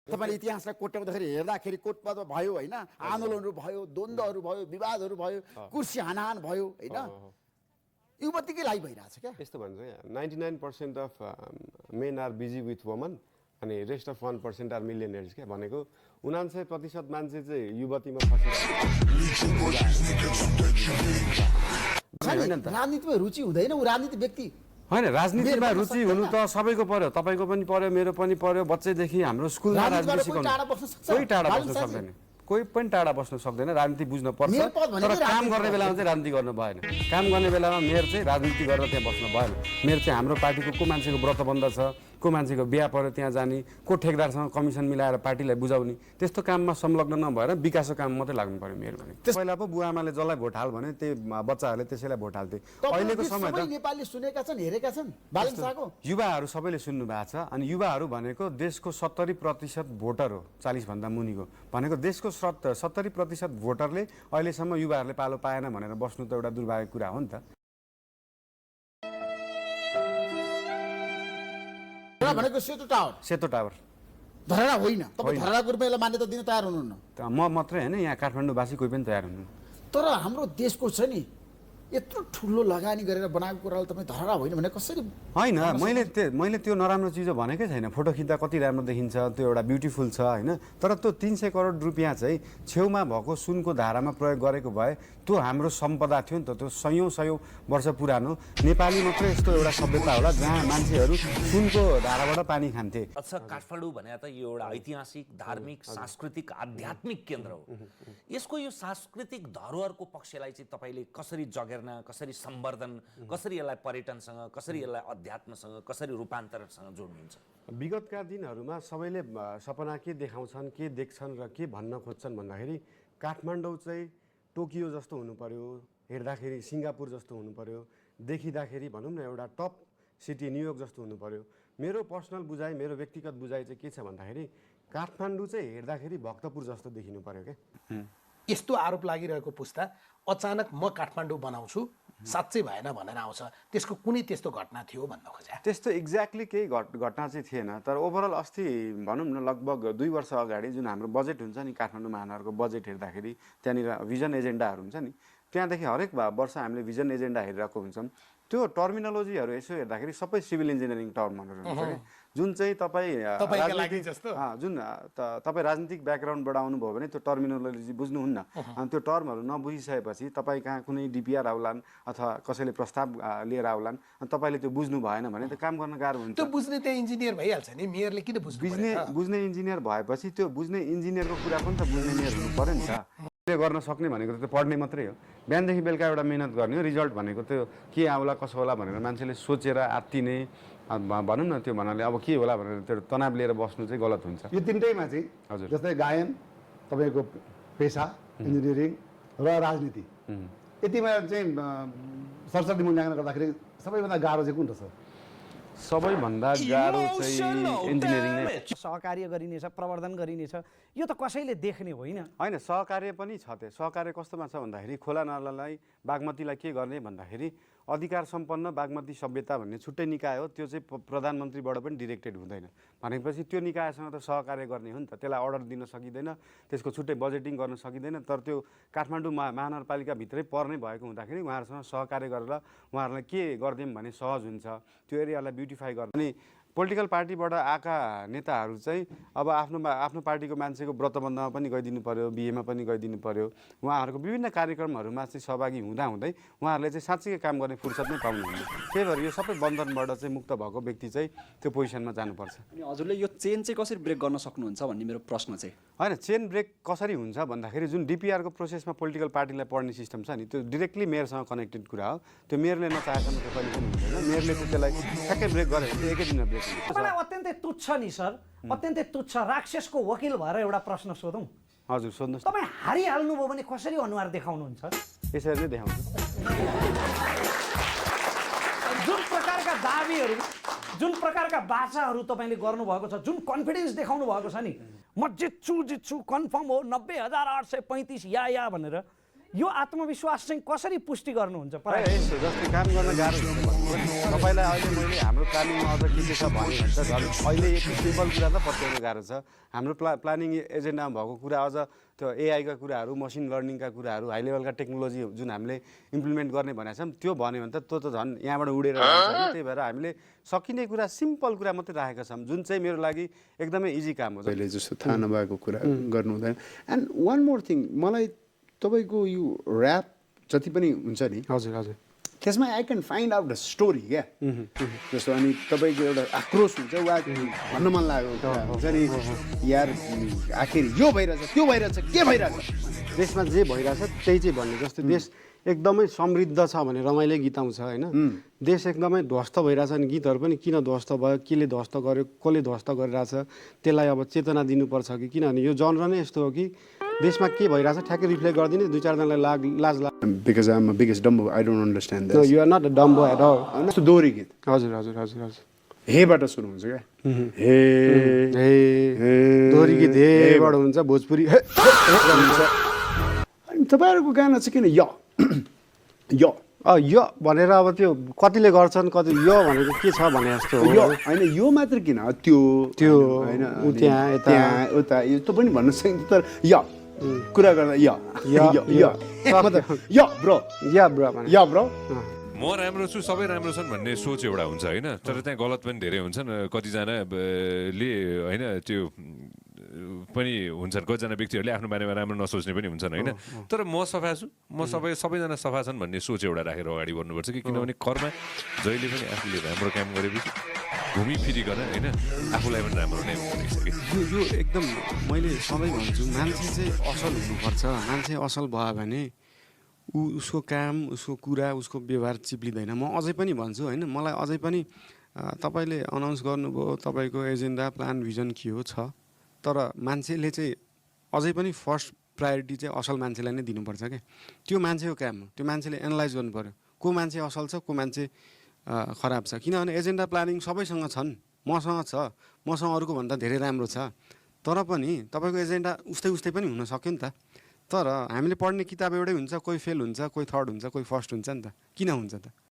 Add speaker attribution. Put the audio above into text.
Speaker 1: तपाईले इतिहासलाई कोट्याउँदाखेरि हेर्दाखेरि कोटपद भयो हैन, आन्दोलनहरू भयो, द्वन्द्वहरू भयो, विवादहरू भयो, कुर्सी हानाहान भयो हैन, युवतीकै लागि भइरहेछ क्या।
Speaker 2: यस्तो भन्छ क्या 99% of men are busy with woman अनि रेस्ट अफ 1% आर मिलियनियर्स क्या। भनेको 99% मान्छे चाहिँ युवतीमा
Speaker 1: राजनीतिमा रुचि हुँदैन, ऊ राजनीति व्यक्ति
Speaker 3: होइन। राजनीतिमा रुचि हुनु त सबैको पर्यो, तपाईँको पनि पर्यो, मेरो पनि पर्यो। बच्चैदेखि हाम्रो स्कुलमा राजनीति सिकाउनु कोही टाढा बस्न सक्दैन, कोही पनि टाढा बस्न सक्दैन। राजनीति बुझ्नु पर्छ, तर काम गर्ने बेलामा चाहिँ राजनीति गर्नु भएन। काम गर्ने बेलामा मेयर चाहिँ राजनीति गरेर त्यहाँ बस्नु भएन। मेयर चाहिँ हाम्रो पार्टीको को मान्छेको व्रतबन्ध छ, को मान्छेको बिहा पर्यो त्यहाँ जाने, को ठेकदारसँग कमिसन मिलाएर पार्टीलाई बुझाउने, त्यस्तो काममा संलग्न नभएर विकासको काम मात्रै लाग्नु पर्यो मेयर भने। पहिला पो बुवा आमाले जसलाई भोट हाल भने त्यही बच्चाहरूले त्यसैलाई भोट हाल्थे। अहिलेको समय त
Speaker 1: नेपालीले सुनेका छन्, हेरेका छन्, बालन शाहको
Speaker 3: युवाहरू सबैले सुन्नु भएको छ। अनि युवाहरू भनेको देशको 70% भोटर हो, 40 भन्दा मुनिको भनेको देशको 70% भोटरले अहिलेसम्म युवाहरूले पालो पाएन भनेर बस्नु त एउटा दुर्भाग्यको कुरा हो नि त।
Speaker 1: भनेको सेतो टावर,
Speaker 3: सेतो टावर
Speaker 1: धरहरा होइन। तपाईँ धरहराको रूपमा यसलाई मान्यता दिन तयार हुनुहुन्न।
Speaker 3: म मात्रै होइन, यहाँ काठमाडौँवासी कोही पनि तयार हुनुहुन्न।
Speaker 1: तर हाम्रो देशको छ नि यत्रो ठुलो लगानी गरेर बनाएको कुरालाई तपाईँ धरहरा होइन भने कसरी?
Speaker 3: होइन, मैले त्यो नराम्रो चिज भनेकै छैन। फोटो खिच्दा कति राम्रो देखिन्छ, त्यो एउटा ब्युटिफुल छ होइन। तर त्यो 300 करोड रुपियाँ चाहिँ छेउमा भएको सुनको धारामा प्रयोग गरेको भए त्यो हाम्रो सम्पदा थियो नि त। त्यो सयौँ वर्ष पुरानो नेपाली मात्रै यस्तो एउटा सभ्यता होला जहाँ मान्छेहरू सुनको धाराबाट पानी खान्थे।
Speaker 4: अच्छा, काठमाडौँ भने त यो एउटा ऐतिहासिक, धार्मिक, सांस्कृतिक, आध्यात्मिक केन्द्र हो। यसको यो सांस्कृतिक धरोहरको पक्षलाई चाहिँ तपाईँले कसरी जगेर्ना, कसरी सम्वर्धन, कसरी यसलाई पर्यटनसँग, कसरी यसलाई अध्यात्मसँग, कसरी रूपान्तरणसँग जोड्नुहुन्छ?
Speaker 2: विगतका दिनहरूमा सबैले सपना के देखाउँछन्, के देख्छन् र के भन्न खोज्छन् भन्दाखेरि काठमाडौँ चाहिँ टोकियो जस्तो हुनु पर्यो, हेर्दाखेरि सिङ्गापुर जस्तो हुनु पर्यो, देखिँदाखेरि भनौँ न एउटा टप सिटी न्युयोर्क जस्तो हुनु पर्यो। मेरो पर्सनल बुझाइ, मेरो व्यक्तिगत बुझाइ चाहिँ के छ भन्दाखेरि काठमाडौँ चाहिँ हेर्दाखेरि भक्तपुर जस्तो देखिनु पर्यो क्या।
Speaker 5: यस्तो आरोप लागिरहेको पुस्ता अचानक म काठमाडौँ बनाउँछु साँच्चै भएन भनेर आउँछ, त्यसको कुनै त्यस्तो घटना थियो भन्न खोजे?
Speaker 3: त्यस्तो एक्ज्याक्टली केही घटना चाहिँ थिएन। तर ओभरअल अस्ति भनौँ न लगभग 2 वर्ष अगाडि जुन हाम्रो बजेट हुन्छ नि, काठमाडौँ महानगरको बजेट हेर्दाखेरि त्यहाँनिर भिजन एजेन्डाहरू हुन्छ नि, त्यहाँदेखि हरेक वर्ष हामीले भिजन एजेन्डा हेरिरहेको हुन्छौँ। त्यो टर्मिनोलोजीहरू यसो हेर्दाखेरि सबै सिभिल इन्जिनियरिङ टर्महरू हुन्छ कि जुन चाहिँ तपाईँ जुन तपाईँ राजनीतिक ब्याकग्राउन्डबाट आउनुभयो भने त्यो टर्मिनोलोजी बुझ्नुहुन्न। अनि त्यो टर्महरू नबुझिसकेपछि तपाईँ कहाँ कुनै डिपिआर आउलान् अथवा कसैले प्रस्ताव लिएर आउलान् अनि तपाईँले त्यो बुझ्नु भएन भने त काम गर्न गाह्रो हुन्छ।
Speaker 5: त्यो बुझ्ने त्यहाँ इन्जिनियर भइहाल्छ नि, मेयरले किन
Speaker 3: बुझ्ने इन्जिनियर भएपछि त्यो बुझ्ने इन्जिनियरको कुरा पनि त बुझ्ने मेयर हुनु पऱ्यो नि त। गर्न सक्ने भनेको त पढ्ने मात्रै हो, बिहानदेखि बेलुका एउटा मेहनत गर्ने हो। रिजल्ट भनेको त्यो के आउला कसो होला भनेर मान्छेले सोचेर आत्तिने भनौँ न त्यो भन्नाले अब के होला भनेर त्यो तनाव लिएर बस्नु चाहिँ गलत हुन्छ।
Speaker 6: यो तिनटैमा चाहिँ
Speaker 3: हजुर,
Speaker 6: जस्तै गायन, तपाईँको पेसा, इन्जिनियरिङ र राजनीति, यतिमा चाहिँ सरस्वती मूल्याङ्कन गर्दाखेरि सबैभन्दा गाह्रो चाहिँ कुन रहेछ?
Speaker 3: सबैभन्दा गाह्रो चाहिँ इन्जिनियरिङ नै।
Speaker 7: सहकार्य गरिनेछ, प्रवर्धन गरिनेछ, यो त कसैले देख्ने होइन।
Speaker 3: होइन, सहकार्य पनि छ। त्यो सहकार्य कस्तोमा छ भन्दाखेरि खोला नालालाई, बागमतीलाई के गर्ने भन्दाखेरि अधिकार सम्पन्न बागमती सभ्यता भन्ने छुट्टै निकाय हो। त्यो चाहिँ प्रधानमन्त्रीबाट पनि डिरेक्टेड हुँदैन भनेपछि त्यो निकायसँग त सहकार्य गर्ने हो नि त। त्यसलाई अर्डर दिन सकिँदैन, त्यसको छुट्टै बजेटिङ गर्न सकिँदैन। तर त्यो काठमाडौँ महानगरपालिकाभित्रै पर्ने भएको हुँदाखेरि उहाँहरूसँग सहकार्य गरेर उहाँहरूलाई के गरिदिउँ भने सहज हुन्छ, त्यो एरियालाई ब्युटिफाई गर्ने। अनि पोलिटिकल पार्टीबाट आएका नेताहरू चाहिँ अब आफ्नो पार्टीको मान्छेको व्रतबन्धमा पनि गइदिनु पर्यो, बिहेमा पनि गइदिनु पर्यो। उहाँहरूको विभिन्न कार्यक्रमहरूमा चाहिँ सहभागी हुँदाहुँदै उहाँहरूले चाहिँ साँच्चै काम गर्ने फुर्सद नै पाउनुहुन्न। त्यही भएर यो सबै बन्धनबाट चाहिँ मुक्त भएको व्यक्ति चाहिँ त्यो पोजिसनमा जानुपर्छ।
Speaker 8: अनि हजुरले यो चेन चाहिँ कसरी ब्रेक गर्न सक्नुहुन्छ भन्ने मेरो प्रश्न चाहिँ?
Speaker 3: होइन, चेन ब्रेक कसरी हुन्छ भन्दाखेरि जुन डिपिआरको प्रोसेसमा पोलिटिकल पार्टीलाई पढ्ने सिस्टम छ नि, त्यो डिरेक्टली मेयरसँग कनेक्टेड कुरा हो। त्यो मेयरले नचाहेसम्म त्यो कहिले पनि हुँदैन। मेयरले चाहिँ त्यसलाई ठ्याक्कै ब्रेक गर्यो भने एकै दिनमा ब्रेक हुन्छ।
Speaker 7: मलाई अत्यन्तै तुच्छ नि सर, अत्यन्तै तुच्छ राक्षसको वकिल भएर एउटा प्रश्न सोधौँ।
Speaker 3: हजुर, सोध्नुहोस्।
Speaker 7: तपाईँ हारिहाल्नुभयो भने कसरी अनुहार देखाउनुहुन्छ?
Speaker 3: यसरी नै देखाउँछु।
Speaker 7: जुन प्रकारका दाबीहरू, जुन प्रकारका बाचाहरू तपाईँले गर्नुभएको छ, जुन कन्फिडेन्स देखाउनु भएको छ नि, म जित्छु कन्फर्म हो 90,835 या भनेर, यो आत्मविश्वास चाहिँ कसरी पुष्टि गर्नुहुन्छ?
Speaker 3: जस्तै काम गर्न गाह्रो हुन्छ तपाईँलाई अहिले मैले हाम्रो प्लानिङमा अझ के छ भने त झन् अहिले यति सिम्पल कुरा त पत्याउनु गाह्रो छ हाम्रो प्लानिङ एजेन्डामा भएको कुरा अझ त्यो एआईका कुराहरू मसिन लर्निङका कुराहरू हाई लेभलका टेक्नोलोजी जुन हामीले इम्प्लिमेन्ट गर्ने भनेको छौँ त्यो भन्यो भने त त्यो त झन् यहाँबाट उडेर जान्छ कि त्यही भएर हामीले सकिने कुरा सिम्पल कुरा मात्रै राखेका छौँ जुन चाहिँ मेरो लागि एकदमै इजी काम हो
Speaker 9: अहिले जस्तो थाहा नभएको कुरा गर्नु हुँदैन एन्ड वान मोर थिङ मलाई तपाईँको यो ऱ्याप जति पनि हुन्छ नि
Speaker 2: हजुर हजुर
Speaker 9: त्यसमा I can find out the story क्या जस्तो अनि तपाईँको एउटा आक्रोश हुन्छ वा भन्न मन लागेको कुरा हुन्छ नि यार आखिर यो भइरहेछ त्यो भइरहेछ के भइरहेछ
Speaker 2: देशमा जे भइरहेछ त्यही चाहिँ भन्ने जस्तो देश एकदमै समृद्ध छ भने रमाइलो गीत आउँछ होइन देश एकदमै ध्वस्त भइरहेछ अनि गीतहरू पनि किन ध्वस्त भयो केले ध्वस्त गर्यो कसले ध्वस्त गरिरहेछ त्यसलाई अब चेतना दिनुपर्छ कि किनभने यो जनर नै यस्तो हो कि देशमा के भइरहेछ ठ्याक्कै रिफ्लेक्ट गरिदिने दुई चारजनालाई लाज
Speaker 9: because I am biggest dumbo I don't understand
Speaker 2: No, you are not a dumb boy at all.
Speaker 9: जस्तो दोहोरी गीत
Speaker 2: हजुर हजुर हजुर हजुर
Speaker 9: हेबाट सुरु हुन्छ क्या हे
Speaker 2: हे दोहोरी गीत हेबाट हुन्छ भोजपुरी हे
Speaker 9: हुन्छ अनि तपाईँहरूको गाना चाहिँ किन य य
Speaker 2: यो भनेर अब त्यो कतिले गर्छन् कति यो भनेको के छ भने जस्तो हो
Speaker 9: यो होइन यो मात्र किन त्यो
Speaker 2: त्यो
Speaker 9: होइन
Speaker 2: ऊ त्यहाँ यता
Speaker 9: त्यहाँ उता यो त पनि भन्न सकिन्छ तर य कुरा गर्दा य य ब्रो
Speaker 2: या ब्रो भने
Speaker 9: य ब्रो
Speaker 10: म राम्रो छु सबै राम्रो छन् भन्ने सोच एउटा हुन्छ होइन तर त्यहाँ गलत पनि धेरै हुन्छन् कतिजनाले होइन त्यो पनि हुन्छन् कतिजना व्यक्तिहरूले आफ्नो बारेमा राम्रो नसोच्ने पनि हुन्छन् होइन तर म सफा छु म सबैजना सफा छन् भन्ने सोच एउटा राखेर अगाडि बढ्नुपर्छ कि किनभने कर्म जहिले पनि आफूले राम्रो काम गरेपछि घुमिफिरिकन होइन आफूलाई पनि राम्रो नै हुँदैछ कि
Speaker 2: यो एकदम मैले सधैँ भन्छु मान्छे चाहिँ असल हुनुपर्छ मान्छे असल भयो भने उसको काम उसको कुरा उसको व्यवहार चिप्लिँदैन म अझै पनि भन्छु होइन मलाई अझै पनि तपाईँले अनाउन्स गर्नुभयो तपाईँको एजेन्डा प्लान भिजन के हो छ तर मान्छेले चाहिँ अझै पनि फर्स्ट प्रायोरिटी चाहिँ असल मान्छेलाई नै दिनुपर्छ क्या त्यो मान्छेको काम हो त्यो मान्छेले एनालाइज गर्नु पऱ्यो को मान्छे असल छ को मान्छे खराब छ किनभने एजेन्डा प्लानिङ सबैसँग छन् मसँग छ मसँग अरूको भन्दा धेरै राम्रो छ तर पनि तपाईँको एजेन्डा उस्तै पनि हुन सक्यो नि त तर हामीले पढ्ने किताब एउटै हुन्छ कोही फेल हुन्छ कोही थर्ड हुन्छ कोही फर्स्ट हुन्छ नि त किन हुन्छ त